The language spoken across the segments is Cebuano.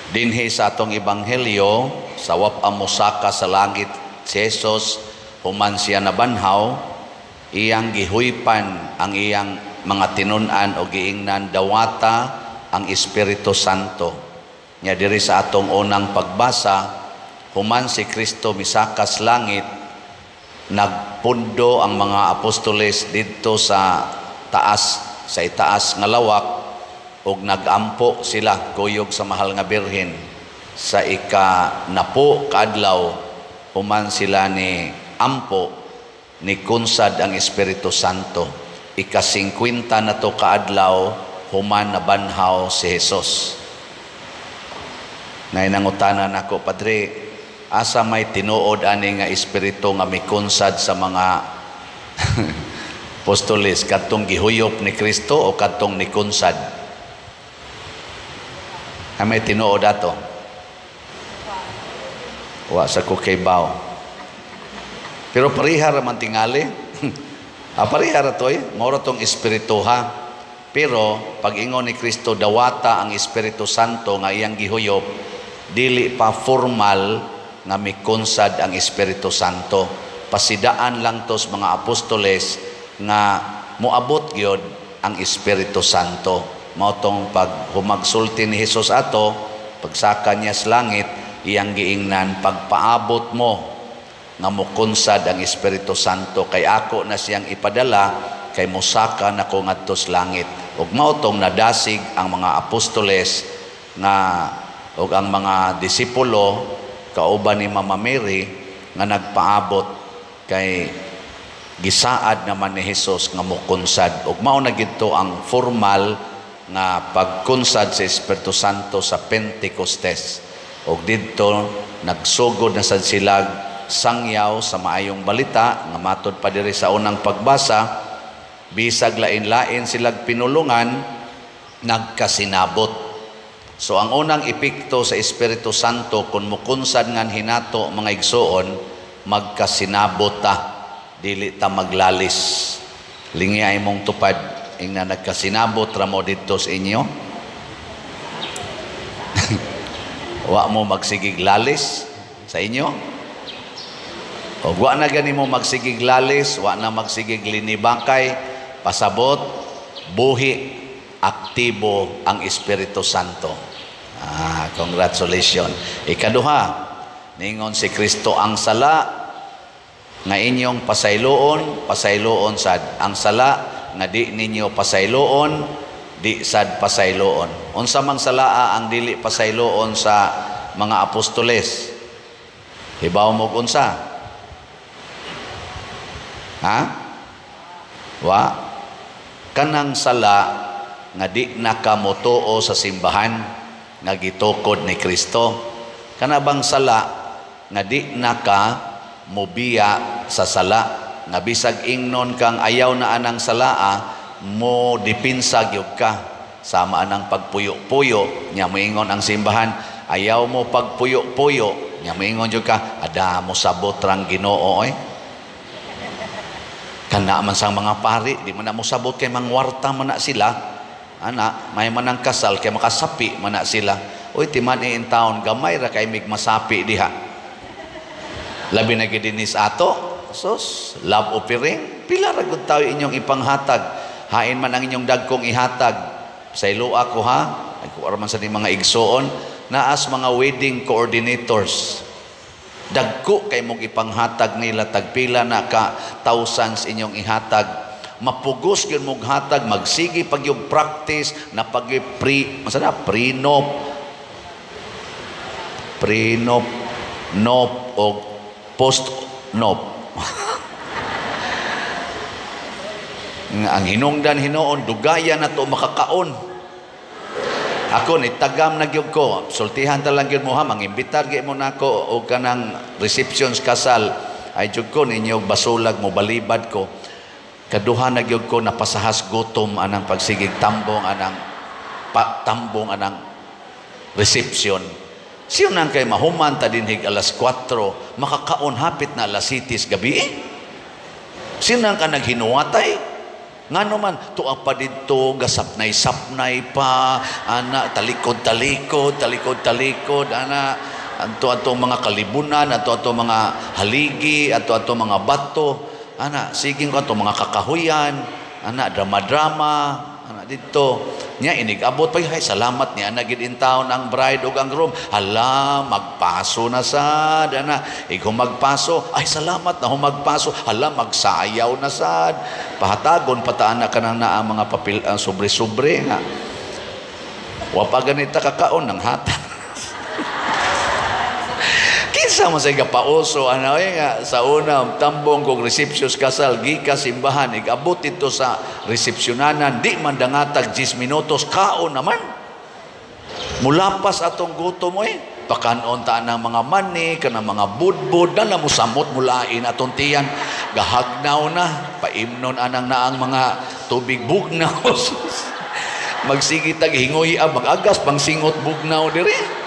Dinhi sa atong ebanghelyo, sa wapa mosaka sa langit si Jesus human siya nabanhaw, iyang gihuypan ang iyang mga tinun-an o giingnan, "Dawata ang Espiritu Santo." Nya diri sa atong unang pagbasa, human si Kristo misakas langit, nagpundo ang mga apostoles didto sa taas, sa itaas nga lawak, ug nagampo sila kuyog sa Mahal nga Birhen. Sa ika 10 kaadlaw human sila ni ampo, ni kunsad ang Espiritu Santo. Ika 50 na to kaadlaw human nabanhaw si Jesus. Nay nangutana nako, "Padre, asa may tinuod ani nga espiritu nga mikunsad sa mga apostoles, kadtong gihuyop ni Kristo o kadtong nikunsad? Ay may tinuod ato?" Wa sa ko kaybaw. Pero pareha ra man tingali. Pareha ra to eh. Mao ra tong espiritu ha. Pero pag ingon ni Kristo, "Dawata ang Espiritu Santo nga iyang gihuyop," dili pa formal nga mikonsad ang Espiritu Santo. Pasidaan lang tos mga apostoles nga moabot gyud ang Espiritu Santo. Mao tong pag humagsulti ni Jesus ato, pagsaka niya sa langit, iyang giingnan, "Pagpaabot mo nga mokonsad ang Espiritu Santo, kay ako na siyang ipadala, kay mosaka na ko ngadto sa langit." Ug mao tong nadasig ang mga apostoles nga ug ang mga disipulo kauban ni Mama Mary nga nagpaabot kay gisaad naman ni Jesus nga mokonsad. Ug mao na gidto ang formal nga pagkonsad sa Espiritu Santo sa Pentecostes. Ug didto nagsugod na sad silag sangyaw sa maayong balita nga matod pa diri sa unang pagbasa, bisag lain-lain silag pinulungan, nagkasinabot. So ang unang epekto sa Espiritu Santo kung mukunsad ngan hinato, mga igsuon, magkasinabot ta, dili ta maglalis. Lingi ay mong tupad, ingna, "Nagkasinabot ra mo didto sa inyo? Wa mo magsigig lalis sa inyo?" O wa na gani mo magsigig lalis, wa na magsigig linibakay, pasabot, buhi, aktibo ang Espiritu Santo. Ah, congratulations. Ikaduha, ningon si Kristo, "Ang sala nga inyong pasayloon, pasayloon sad. Ang sala nga di ninyo pasayloon, di sad pasayloon." Unsa mang salaa ang dili pasayloon sa mga apostoles? Hibaw mo unsa? Ha? Wa? Kanang sala nga di nakamotuo sa simbahan nga gitukod ni Kristo. Kana bang sala nga di naka mobiya sa sala, nga bisag ingnon kang ayaw na anang salaa, mo dipinsa gyud ka, sama anang pagpuyo-puyo. Nya moingon ang simbahan, "Ayaw mo pagpuyo-puyo." Nya moingon jud ka, "Ada mo sabot rang Ginoo oy. Kana man sang mga pari, di man na mo sabot kay mangwarta man na sila." Ana, may man ang kasal kay makasapi man na sila. Uy, timan in town, gamay ra kay mig masapi diha. Labi na gid dinis ato. Sus, love offering, pila ra gud tawo inyong ipanghatag. Hain man ang inyong dagkong ihatag. Sa ilua ko ha, ay kuwar man sa ni mga igsoon, naas mga wedding coordinators. Dagko kay mong ipanghatag nila, tagpila na ka thousands inyong ihatag. Mapugos gyud mong hatag, magsige pag yung practice na pag pre, masa na, prenup, prenup, nop o post-nop. Nga ang hinungdan hinuon, dugaya na to makakaon. Ako ni tagam na gyud ko, sultihan ta lang gyud mo ha, mangimbitar gyud mo nako og kanang receptions kasal. Ay jud ko ninyo basulag mo balibad ko. Kaduha na gyud ko napasahas gutom anang pagsigig tambong anang pa, tambong anang reception. Siyo nang kay mahuman ta dinhig alas 4, makakaon hapit na alas 7 gabi. Siyo nang ka naghinuwatay. Ngano man tuwa pa didto gasapnay-sapnay pa ana, talikod-talikod, talikod-talikod ana, anto atong mga kalibunan, anto atong mga haligi, anto atong mga bato ana, sige ko atong mga kakahuyan ana, drama-drama ana didto. Nya inig-abot pa, "Ay, salamat ni ana gid in town ang bride ug ang groom." Hala, magpaso na sad ana. Ig humagpaso, "Ay, salamat na humagpaso." Hala, magsayaw na sad. Pahatagon pataan na kanang naa mga papel, ang sobre-sobre nga. Wa pa ganita kakaon ng hata. Kinsa man say gapauso ano eh, nga sa una tambong kog reception kasal gikas simbahan, igabot dito sa resepsyonanan, di man dangatag 10 minutos, kaon naman. Mulapas atong gutom eh. Pakanon ta ng mga mani, kanang mga budbud, na mo samot mulain atong tiyan. Gahagnaw na, paimnon anang naang mga tubig bugnaw. Magsige tag hingoy, mag-agas pang singot bugnaw diri.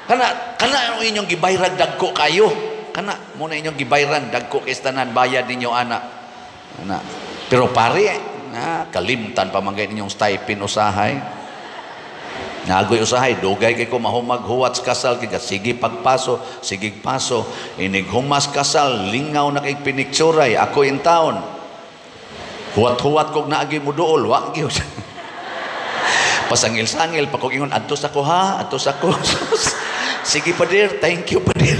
Kana kana ang inyong gibayran dagko kayo. Kana mo na inyong gibayran dagko kay tanan bayad ninyo ana. Ana. Pero pare, na kalimtan pa man inyong stipend usahay. Nagoy usahay, dugay kay ko mahumag huwat sa kasal kay sige pagpaso, sige paso, inig humas kasal, lingaw na kay pinikturay, ako in town. Huwat-huwat kog naagi mo duol, wa gyud. Pasangil-sangil pa kog ingon, "Adtos ako ha, adtos ako." "Sige pader, thank you pader."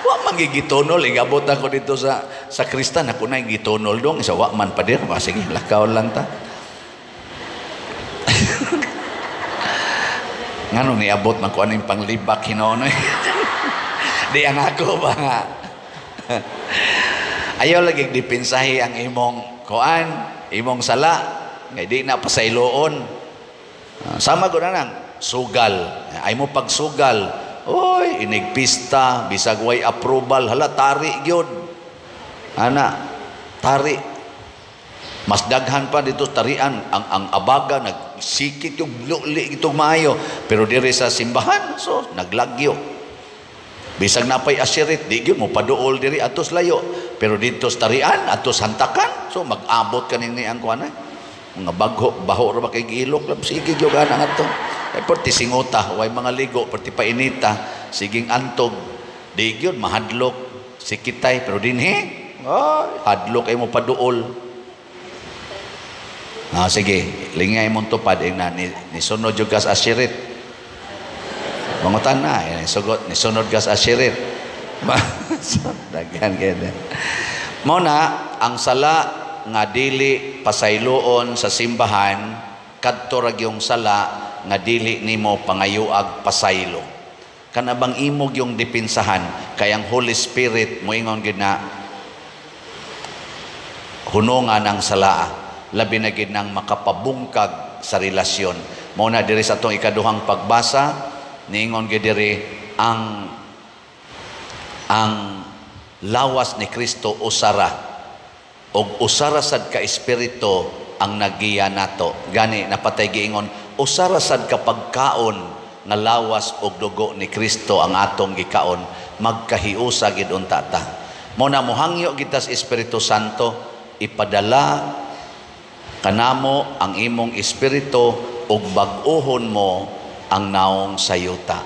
Wa man gigitunol, igabot ako dito sa sakristan, ako na gitunol dong, isa wa man pader, sige, lakaw lang ta. Ngano niabot man ko aning panglibak hinuon. Di ang ako ba nga. Ayaw lagi dipinsahi ang imong kuan, imong sala, ngay di na pasayloon. Sama ko na nang sugal. Ay mo pagsugal. Oy, inigpista, bisag way approval, hala tari gyud. Ana, tari. Mas daghan pa dito tarian ang abaga nagsikit yung luli itong maayo, pero diri sa simbahan so naglagyo. Bisag napay asirit, di gyud mo paduol diri atos layo, pero dito sa tarian atos hantakan, so mag-abot kaning ni ang kuan eh. Mga bagho, baho ra ba kay giilok, sige gyud ana ngadto. Kay perti singota, way mga ligo, perti painita, siging antog. Di gyud mahadlok sikitay, pero dinhi, ay, hadlok ay mo paduol. Ah, sige, lingay mong tupad ing na ni nisunod jud kas asirit. Mangutan na, eh, sugot nisunod kas asirit. Daghan kay. Mao na ang sala nga dili pasayloon sa simbahan, kadto ra gyung sala nga dili nimo pangayuag pasaylo. Kana bang imog yung dipinsahan kay ang Holy Spirit moingon gyud na hunungan ang sala, labi na gid nang makapabungkag sa relasyon. Mao na diri sa atong ikaduhang pagbasa, niingon gyud diri ang lawas ni Kristo usara og usara sad ka espiritu ang nagiya nato. Gani napatay giingon usara sad ka pagkaon nga lawas og dugo ni Kristo ang atong gikaon, magkahiusa gid unta ta. Mao na mohangyo gid ta sa Espiritu Santo, ipadala kanamo ang imong espiritu ug bag-ohon mo ang naong sa yuta.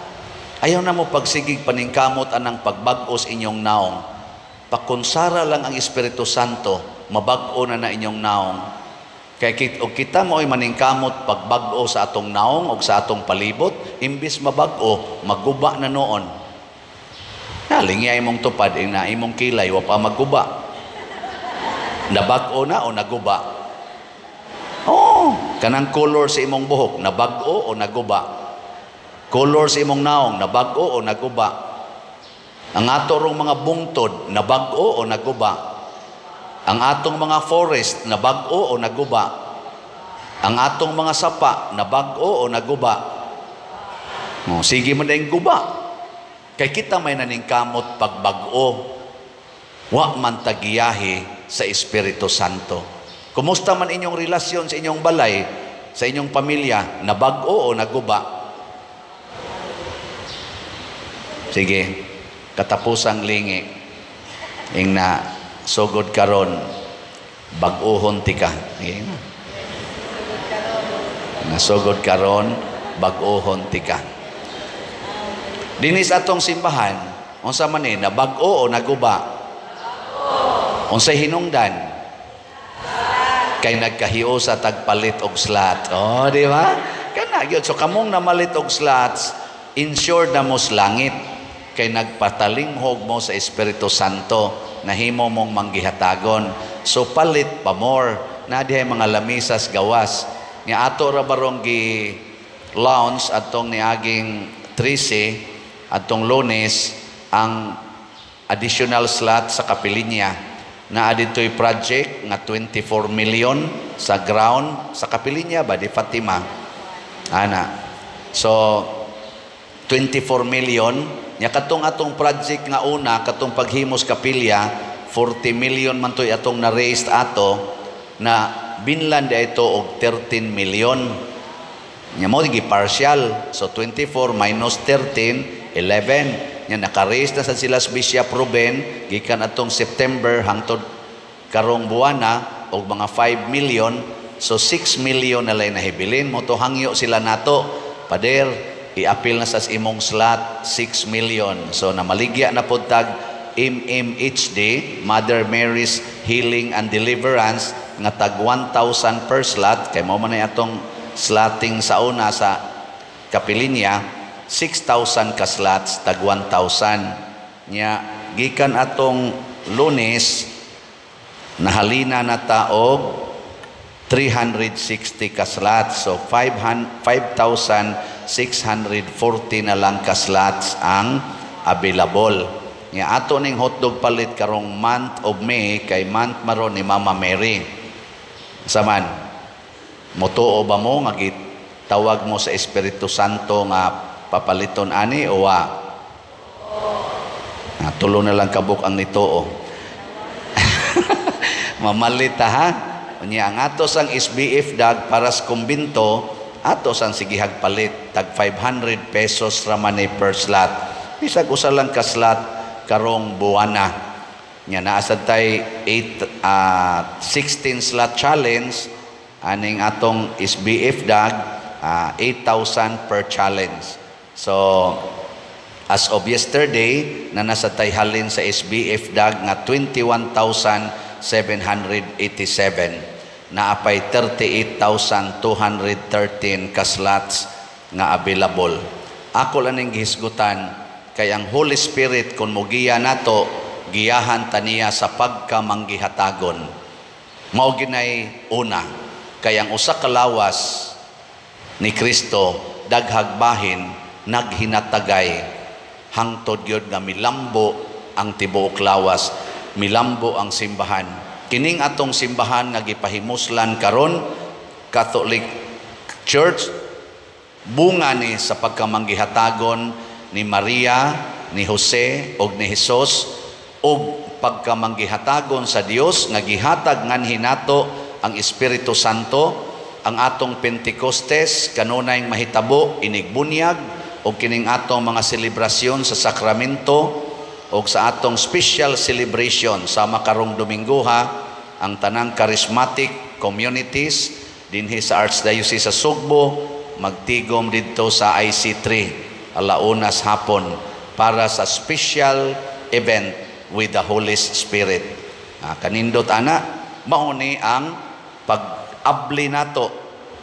Ayaw na mo pagsigig paningkamot anang pagbag-os inyong naong. Pakonsara lang ang Espiritu Santo, mabag-o na na inyong naong. Kaya og kita mo ay maningkamot pagbag-o sa atong naong o sa atong palibot, imbis mabag-o, maguba na noon. Nalingi imong tupad, na imong kilay, wa pa maguba. Nabag-o na o naguba? Oh, kanang color sa imong buhok, nabag-o o naguba? Color sa imong naong, nabag-o o naguba? Ang ato rong mga bungtod, nabag-o o naguba? Ang atong mga forest, nabag-o o naguba? Ang atong mga sapa, nabag-o o naguba? Oh, sige mo na yung guba. Kay kita may naningkamot pagbag-o, wa man tagiyahi sa Espiritu Santo. Kumusta man inyong relasyon sa inyong balay, sa inyong pamilya, nabag-o o naguba? Sige, katapusang lingi, ing na sugod karon, Bag-ohon tika. Sige na. Nasugod karon, bag-ohon tika. Dinis atong simbahan, unsa man ni, nabag-o o naguba? Unsay hinungdan? Kay nagkahiusa tagpalit og slot. Oh, di ba? Kana gyud. So kamong namalit og slots, insured na mo sa langit. Kay nagpatalinghog mo sa Espiritu Santo, nahimo mong manggihatagon. So palit pa more. Na dihay mga lamisas gawas. Nga ato ra barong gi launch atong niaging 13 atong Lunes ang additional slot sa kapilinya na dito'y project nga 24 million sa ground sa kapilinya ba di Fatima ana. So 24 million nya katong atong project nga una, katong paghimos kapilya, 40 million man to'y atong na-raised ato na binlan di ito og 13 million nya mo gi partial. So 24 minus 13, 11. Nya naka-raise na sad sila sa Bishop Ruben gikan atong September hangtod karong buwana og mga 5 million. So 6 million na lay nahibilin mo to. Hangyo sila nato, "Pader, i-apil na sa imong slot 6 million." So namaligya na pud tag MMHD, Mother Mary's Healing and Deliverance, nga tag 1,000 per slot kay mao man ay atong slotting sa una sa kapilinya, 6,000 ka slots, tag 1,000. Nya gikan atong Lunes, nahalina na ta og 360 ka slots. So 5,640 na lang ka slots ang available. Nya ato ning hotdog palit karong month of May kay month maron ni Mama Mary. Saman, motuo ba mo nga tawag mo sa Espiritu Santo nga papaliton ani o wa? Ah, tulo na lang kabuk ang nituo. Mamalita ha. Unya ang ato sang SBF dag para sa kumbinto, ato sang sigihag palit tag 500 pesos ra man ni per slot. Bisag usa lang ka slot karong buwana. Nya naa sad tay 8 16 slot challenge aning atong SBF dag, 8,000 per challenge. So as of yesterday, na nasa tay halin sa SBF dag nga 21,787, naapay 38,213 ka slots nga available. Ako lang ning gihisgutan kay ang Holy Spirit, kung mogiya nato, giyahan ta niya sa pagkamanggihatagon. Mao ginay una kay ang usa ka lawas ni Kristo daghag bahin, naghinatagay hangtod gyud nga milambo ang tibuok lawas, milambo ang simbahan. Kining atong simbahan nga gipahimuslan karon, Catholic Church, bunga ni sa pagkamanggihatagon ni Maria, ni Jose ug ni Jesus ug pagkamanggihatagon sa Dios nga gihatag nganhi nato ang Espiritu Santo. Ang atong Pentecostes kanunay mahitabo inigbunyag ug kining atong mga selebrasyon sa sakramento ug sa atong special celebration sama karong Domingo ha, ang tanang charismatic communities dinhi sa Archdiocese sa Sugbo magtigom didto sa IC3 alaunas hapon para sa special event with the Holy Spirit. Ah, kanindot ana, mao ni ang pag-abli nato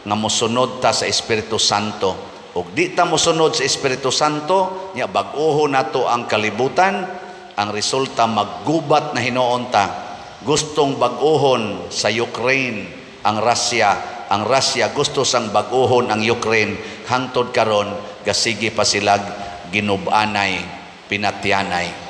nga mosunod ta sa Espiritu Santo. Ug di ta mosunod sa Espiritu Santo, nya bag-oho nato ang kalibutan, ang resulta maggubat na hinuon ta. Gustong bag-ohon sa Ukraine ang Russia, ang Russia gusto sang bag-ohon ang Ukraine, hangtod karon gasige pa silag ginubanay, pinatyanay.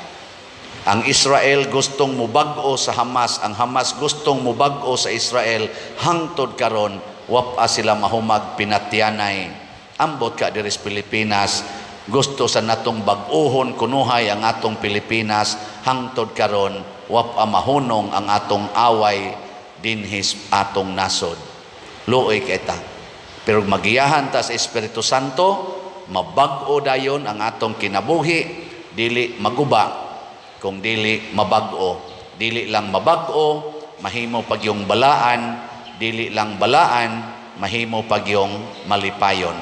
Ang Israel gustong mubag-o sa Hamas, ang Hamas gustong mubag-o sa Israel, hangtod karon wapa sila mahumag, pinatyanay. Ambot ka diri sa Pilipinas, gusto sa natong bag-ohon kunuhay ang atong Pilipinas, hangtod karon wapa mahunong ang atong away dinhi atong nasod. Luoy kay ta. Pero magiyahan ta sa Espiritu Santo, mabag-o dayon ang atong kinabuhi, dili maguba, kung dili mabag-o. Dili lang mabag-o, mahimo pagyung balaan, dili lang balaan, mahimo pagyung malipayon.